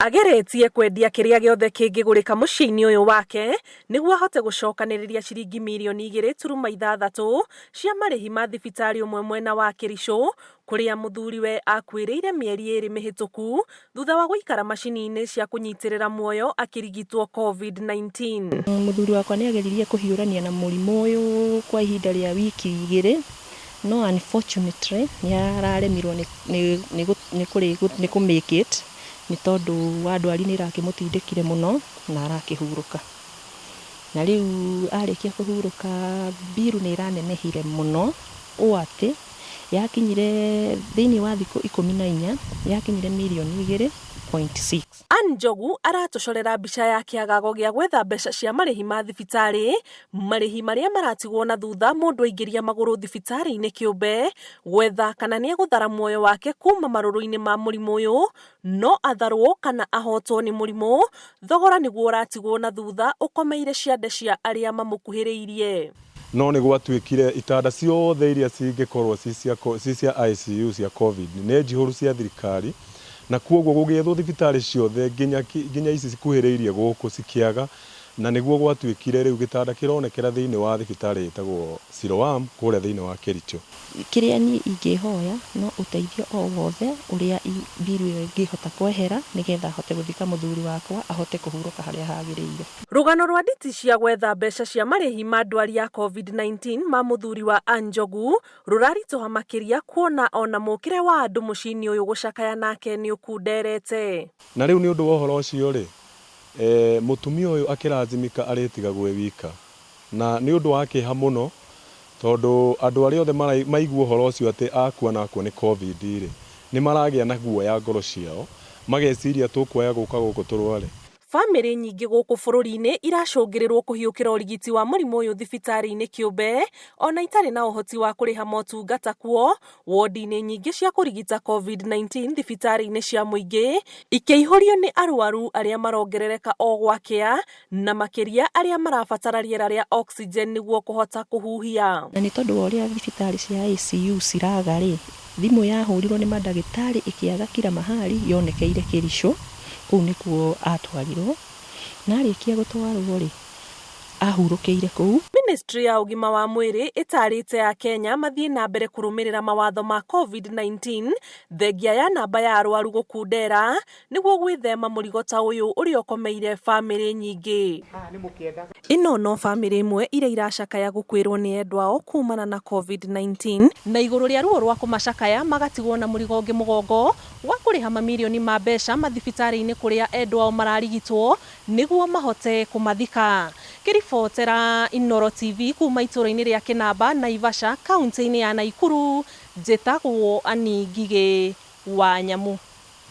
Ageretie kwendia kĩrĩa gĩothe kĩngĩgũrĩka mũciĩ-inĩ ũyũ wake nĩguo ahote gũcokanĩrĩria ciringi mirioni 2.6 cia marĩhi ma thibitarĩ ũmwe mwena wa Kericho kũrĩa mũthuriwe akuĩrĩire mĩeri 2 mĩhĩtũku thutha wa gũikara macini-inĩ cia kũnyitĩrĩra muoyo akĩrigitwo COVID-19. Mũthuri wakwa nĩ ageririe kũhiũrania na mũrimũ ũyũ kwa ihinda rĩa wiki 2, no unfortunately nĩ araremirwo nĩ kũ make it nĩ tondũ wa ndwari nĩ ĩrakĩmũtindĩkire mũno na arakĩhurũka. Na rĩu arĩkia kũhurũka mbiru nĩ ĩranenehire mũno ũũ atĩ yakinyire thĩinĩ wa thikũ 14 yakinyire mirioni 2.6. Ann Njogu aratũcorera mbica ya kĩagago gĩa gwetha mbeca cia marĩhi ma thibitarĩ, marĩhi marĩa maratigwo na thutha mũndũ aingĩria magũrũ thibitarĩ-inĩ kĩũmbe, gwetha kana nĩegũthara muoyo wake kuma marũrũ-inĩ ma mũrimũ ũyũ, no atharwo kana ahotwo nĩ mũrimũ, thogora nĩguo ũratigwo na thutha ũkomeire ciande cia arĩa mamũkuhĩrĩirie. No nĩ gwatuĩkire itanda ciothe iria cingĩkorwo ci cia ICU cia COVID nĩ njihũru cia thirikari, na kwoguo gũgĩethwo thibitarĩ ciothe nginya ici cikuhĩrĩirie gũkũ cikĩaga, na nĩguo gwatuĩkire rĩu gĩtanda kĩronekera thĩinĩ wa thibitarĩ ĩtagwo Siloam kũrĩa thĩinĩ wa Kericho. Kĩrĩa niĩ ingĩhoya no ũteithio o wothe ũrĩa mbiru ĩyo ĩngĩhota kwehera nĩgetha hote gũthika mũthuri wakwa ahote kũhurũka harĩa hagĩrĩire. Rũgano rwa nditi cia gwetha mbeca cia marĩhi ma ndwari ya COVID-19 ma mũthuri wa Ann Njogu rũraritũha makĩria kuona ona mũkĩre wa andũ mũciĩ-inĩ ũyũ gũcakaya nake nĩ ũkunderete. Na rĩu nĩ ũndũ wa ũhoro ũcio rĩ, mũtumia ũyũ akĩrathimika arĩtigagwo e wika, na nĩ ũndũ wa kĩeha mũno tondũ andũ arĩa othe maigua ũhoro ũcio atĩ akua na akua nĩ COVID rĩ, nĩ maragĩa na guoya ngoro ciao, mageciria tũkuoya gũka gũkũ tũrware. Bamĩrĩ nyingĩ gũkũ bũrũri-inĩ iracũngĩrĩrwo kũhiũkĩra ũrigiti wa mũrimũ ũyũ thibitarĩ-inĩ kĩũmbe ona itarĩ na ũhoti wa kũrĩha motungata kuo. Wodi-inĩ nyingĩ cia kũrigita COVID-19 thibitarĩ-inĩ cia mũingĩ ikĩihũrio nĩ arwaru arĩa marongerereka o gwakĩa, na makĩria arĩa marabatara rĩera rĩa oxygen nĩguo kũhota kũhuhia. Na nĩ tondũ wa ũrĩa thibitarĩ cia ICU ciraga rĩ, thimũ yahũrirwo nĩ mandagĩtarĩ ĩkĩaga kila mahali yonekeire Kericho, kũu nĩkuo atwarirwo, na arĩkia gũtwarwo rĩ, ahurũkĩire kũu. Ministry ya ũgima wa mwĩrĩ ĩtarĩte Akenya mathiĩ na mbere kũrũmĩrĩra mawatho ma COVID-19 thengia ya namba ya arwaru gũkundera nĩguo gwĩthema mũrigo ta ũyũ ũrĩa ũkomeire bamĩrĩ nyingĩ. Ĩno no bamĩrĩ ĩmwe iria iracakaya gũkuĩrwo nĩ endwa ao kumana na COVID-19, na igũrũ rĩa ruo rwa kũmacakaya magatigwo na mũrigo ũngĩ mũgongo wa kũrĩha mamirioni ma mbeca mathibitarĩ-inĩ kũrĩa endwa ao mararigitwo nĩguo mahote kũmathika. Ngĩribotera Inooro TV kuma itũũra-inĩ rĩa Kĩnamba, Naivasha, kaunti-inĩ ya Naikuru, njĩtagwo Annie Ngigĩ wa Nyamu.